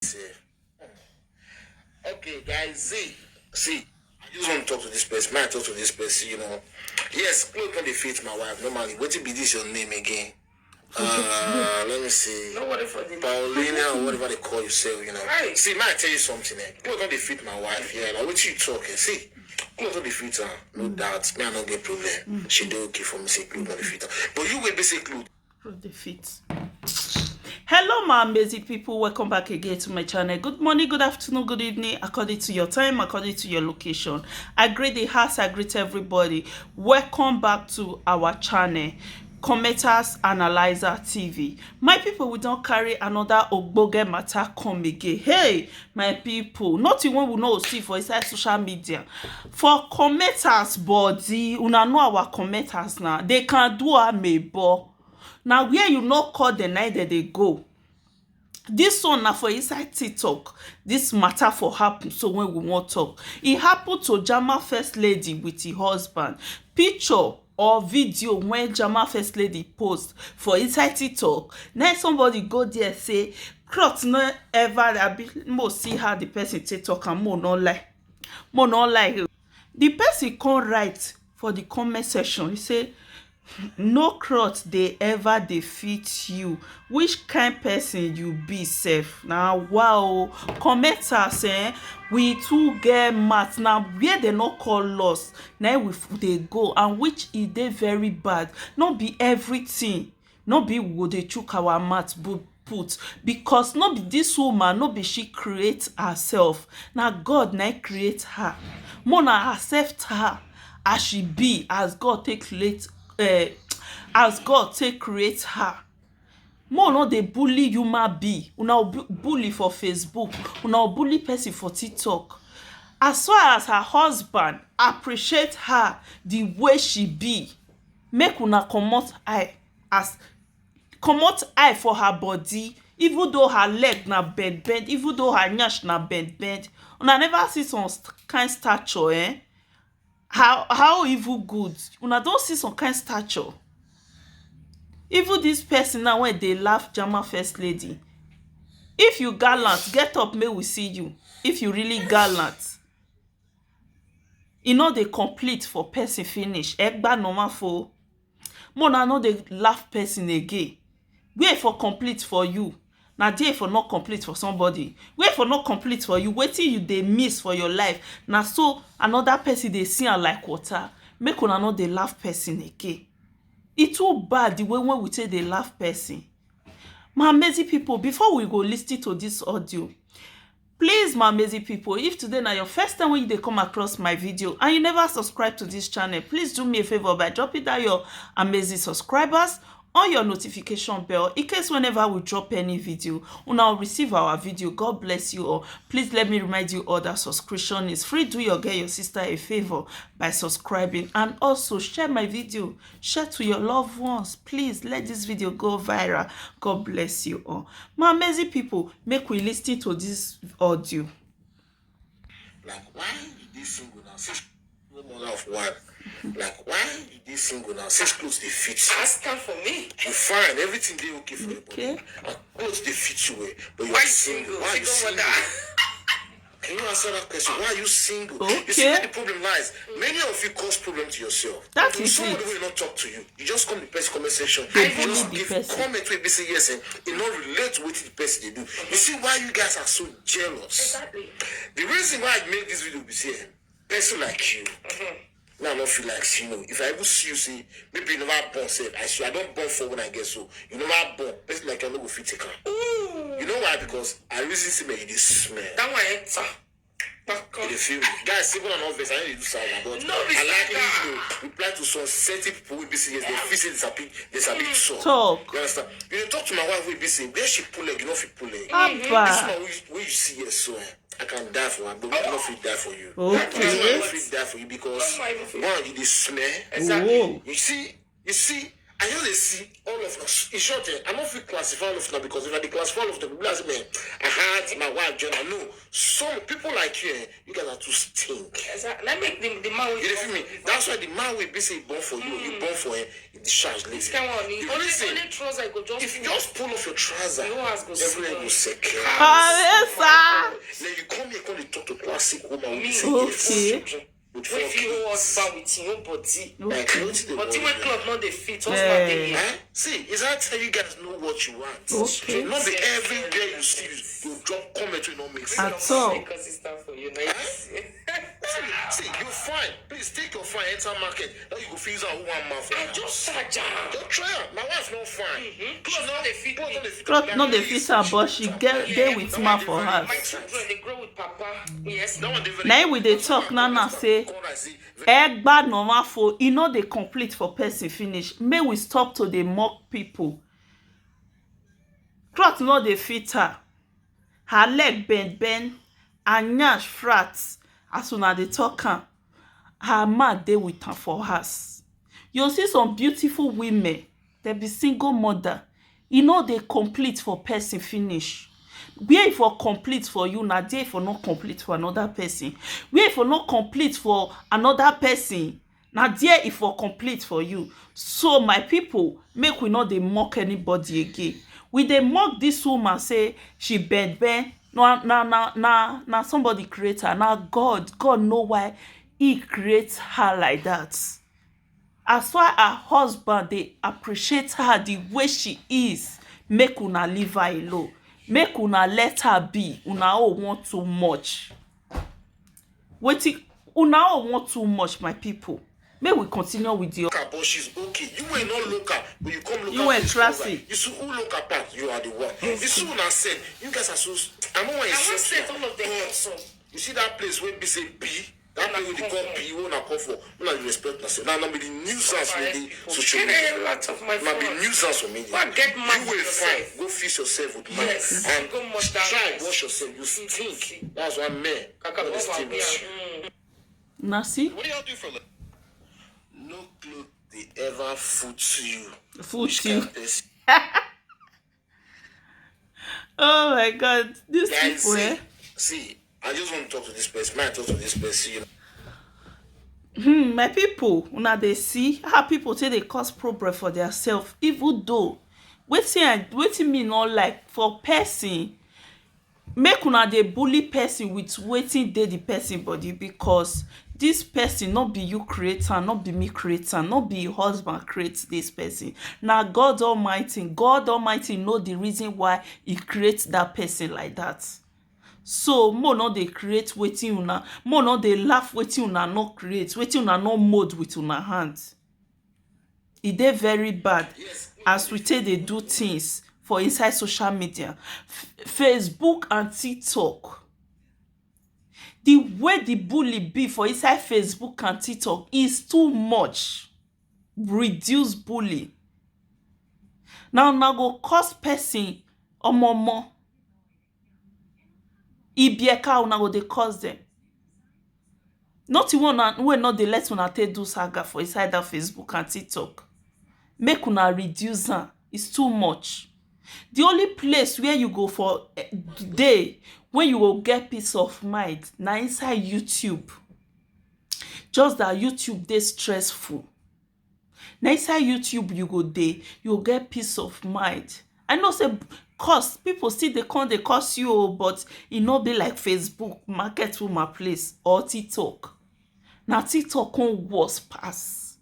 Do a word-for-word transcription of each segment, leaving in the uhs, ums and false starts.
Say, okay, guys, see, see, I just want to talk to this person. Man, talk to this person, you know. Yes, clothes no dey fit my wife normally. Wetin be this your name again? Uh, let me see. No worry for the Paulina or whatever they call yourself, you know. Hey. See, man, I tell you something. Eh? Clothes no dey fit my wife. Yeah, like what you talking? See, clothes no dey fit her. No doubt. Me, I no get problem. She dey okay for me. Say clothes no dey fit her. But you will be say clothes. Of the fit. Hello, my amazing people. Welcome back again to my channel. Good morning, good afternoon, good evening, according to your time, according to your location. I greet the house, I greet everybody. Welcome back to our channel, Commenters Analyzer T V. My people, we don't carry another ogboge matter come again. Hey, my people, nothing when we know see for inside social media. For commenters body, una know our commenters now. They can do amebo. Now where you no call the night that they go. This one na for inside TikTok. This matter for happen. So when we want talk, it happened to Jama First Lady with her husband. Picture or video when Jama First Lady post for inside TikTok. Now somebody go there say, "Crotch no ever." I be mo see how the person take talk and mo no lie. Mo no lie. The person come write for the comment section. He say, "No crotch dey ever dey fit you. Which kind person you be sef?" Now wow, commenters, eh, we too get mouth. Now where they no call us, now we f- they go, and which e dey very bad. No be everything. No be we go dey chook our mouth bu- put, because no be this woman, no be she create herself. Na God na create her. Mo na accept her as she be, as God take create, uh, as God take create her. Mo no dey bully human being. Una bu- bully for Facebook. Una bully person for TikTok. As far as her husband appreciate her the way she be, make una comot eye as comot eye for her body, even though her leg na bend bend, even though her nyash na bend bend. Una never see some st- kind stature, eh? How how even good? Una don see some kind stature. Even this person now when they laugh Jama First Lady. If you gallant, get up, may we see you. If you really gallant, e no dey complete for person finish. Egba normal for Mo na no dey laugh person again. Where for complete for you? Na there for not complete for somebody. Where for not complete for you? Wetin you dey miss for your life? Na so another person dey see am like water. Make una no dey laugh person again. E too bad the way when we take dey laugh person. My amazing people, before we go listen to this audio, please, my amazing people, if today na your first time when you dey come across my video and you never subscribe to this channel, please do me a favor by dropping down your amazing subscribers on your notification bell in case whenever we drop any video, una will receive our video. God bless you all. Please let me remind you all that subscription is free. Do your girl, your sister a favor by subscribing, and also share my video, share to your loved ones. Please let this video go viral. God bless you all. My amazing people, make we listen to this audio. Like, why you dey single now? Since no mother of one. Like, why you dey single now? Since clothes dey fit. Ask am for me. You fine, everything dey okay for your body. Okay. And clothes dey fit you well, but you Why are single. single? Why you Single single? mother. Can you answer that question? Why are you single? You see Okay. where the problem lies. Many of you cause problem to yourself. That is Somebody it. Will not talk to you. You just come to the person comment section. They You bully just the give person. Comment where they say yes, and it not relate to what the person they do. You see why you guys are so jealous. Exactly. The reason why I make this video be say, eh, person like you, now I don't feel like, you know, if I even see you say, maybe you never born self, I swear I don't born for when I get so. You never born. Person like you no go fit take am. You know why? Because I reason say, man, you dey smell. That one enter. Back You up. dey feel me? Guys, even an office, I know you do side, but No be I like side. You know, reply to some certain people wey be say yes, they feel say there's a big, there's a big talk. Talk. You understand? You dey talk to my wife, wey be say where she pull leg, you no fit pull leg. This Abba. One wey you, wey you see yes, so eh, I can die for her, but I no fit die for you. Okay. This one I no fit die for you because Oh my God. One, you dey smell. Exactly. Oh. You see, you see, I just dey see all of us. In short, eh, I no fit classify all of them because if I dey classify all of them, people ask me, "I had my wife, Jenna." No, some people like you, eh, you guys are too stink. Exactly. Let me the, the man wey You dey feel me? That's why the man wey be say he born for you, you born for him, he discharge lazy. This kind one, he You only, listen, only trouser go just if you just pull off your trouser, Your ass go everywhere see. Go secure. Alisa. Then you come here, come dey talk to classic woman. We Me. Say, Okay. Yes. Good Wey fit fuck. Hold husband with him own body. Like, wetin dey But worry when you? Cloth no dey fit, Yeah. husband dey here. Eh? See, is that tell you guys know what you want? Okay. Not be everywhere you see you, you drop comment wey no make sense. At all. Because it's time for you now. You see. See, you fine. Please take your fine, enter market. Now you go feel use am one man for I house. Just start jam. Don't try am. My wife no fine. Cloth no dey fit Cloth me. no dey fit Cloth me. No dey fit her, but she get dey with man for My house. Children dey grow with papa. Yes. That one dey very Na him we dey talk now now say egba normal for e no dey complete for person finish. Make we stop to dey mock people. Cloth no dey fit her. Her leg bend bend, her nyash flat. As una dey talk am, her man dey with am for house. You see some beautiful women, dem be single mother. E no dey complete for person finish. Where e for complete for you, na there e for no complete for another person. Where e for no complete for another person, na there e for complete for you. So my people, make we no dey mock anybody again. We dey mock this woman say she bend bend. Na na na na na somebody create her. Na God, God know why he create her like that. As far her husband dey appreciate her the way she is, make una leave her alone. Make una let her be. Una own want too much. Wetin una own want too much, my people. Make we continue with the Look at, but she's okay. You were not local, but you come local. You were Face classy. You see who local part? You are the one. You see who na said. You guys are so. I know why I it's wan so. Set all of them But up so. You see that place where be say B. That place wey dey call B. Wey una come for? Una dey respect myself. Now, na be the nuisance wey dey social media. A lot of my Na be followers. Nuisance for media. Go and get mad You will with yourself. Fine. Go fix yourself with man. Yes. And Go much that try mess. Wash yourself. You stink. That's why men. Kaka No dey go stay back with here. you. Mm. Now see, What do y'all do for a living? No cloth dey ever foot you. Foot you. Kind person. Oh my God, these Guys, people, eh? See, see, I just want to talk to this person. Man, talk to this person. You know. Hmm, my people, una dey see how people take dey cause problem for their self, even though wetin I wetin me no like for person, make una dey bully person with wetin dey the person body, because this person no be you create am, no be me create am, no be husband create this person. Na God Almighty, God Almighty know the reason why he create that person like that. So mo no dey create wetin una, mo no dey laugh wetin una no create, wetin una no mold with una hand. E dey very bad as we take dey do things for inside social media, F- Facebook and TikTok. The way the bully be for inside Facebook and TikTok is too much. Reduce bully. Now una go cause person omomo. Ibieka, una go dey cause them. Not the one una- wey no dey let una take do saga for inside that Facebook and TikTok. Make una reduce am. It's too much. The only place where you go for eh, day when you go get peace of mind na inside YouTube. Just that YouTube dey stressful. Na inside YouTube you go dey, you go get peace of mind. I know say cause people still dey come dey cause you o, but e no be like Facebook, Market Woman Place or TikTok. Na TikTok come worse pass.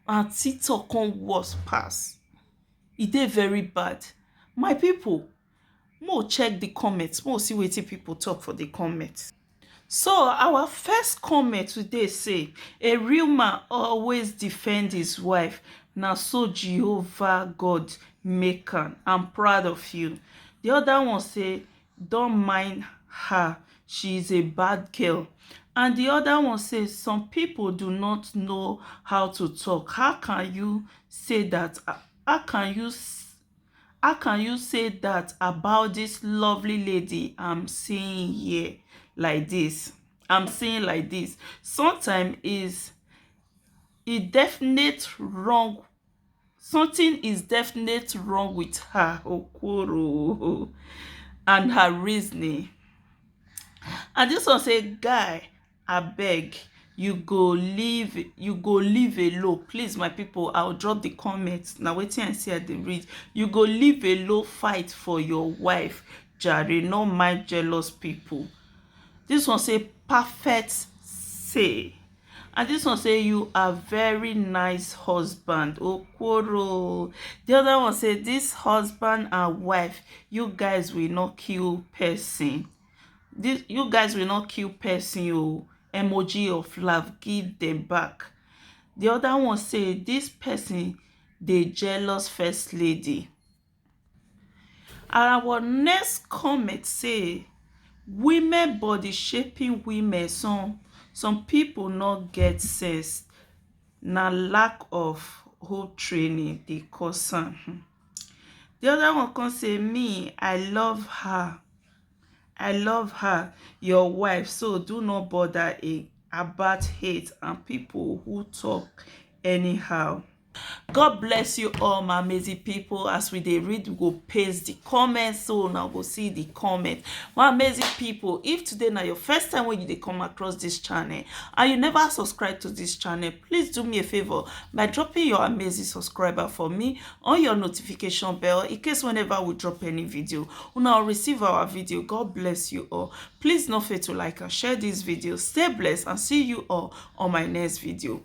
Na TikTok come worse pass. E dey very bad. My people, mo check the comments, mo see wetin people talk for the comments. So our first comment today say, a real man always defend his wife. Na so Jehovah God make am. I'm proud of you. The other one say, don't mind her. She is a bad girl. And the other one say, some people do not know how to talk. How can you say that? How can you s- How can you say that about this lovely lady I'm seeing here like this? I'm seeing like this. Sometimes is it definite wrong. Something is definitely wrong with her, Okworo, and her reasoning. And this one say, guy, abeg, you go leave, you go leave alone. Please, my people, I'll drop the comments. Now, wetin I see at the read. You go leave alone, fight for your wife, jare, no mind jealous people. This one say, perfect say. And this one say, you are very nice husband, Okworo. The other one say, this husband and wife, you guys will not kill person. This, you guys will not kill person, oh. Emoji of love, give them back. The other one say, this person dey jealous first lady. And our next comment say, women body shaping women. Some some people no get sense. Na lack of home training dey cause am. Hmm. The other one come say, me, I love her. I love her, your wife, so do not bother a, about hate and people who talk anyhow. God bless you all, my amazing people. As we dey read, we go paste the comments, so una go see the comment. My amazing people, if today na your first time when you dey come across this channel and you never subscribe to this channel, please do me a favor by dropping your amazing subscriber for me on your notification bell, in case whenever we drop any video, una will receive our video. God bless you all. Please no fail to like and share this video. Stay blessed and see you all on my next video.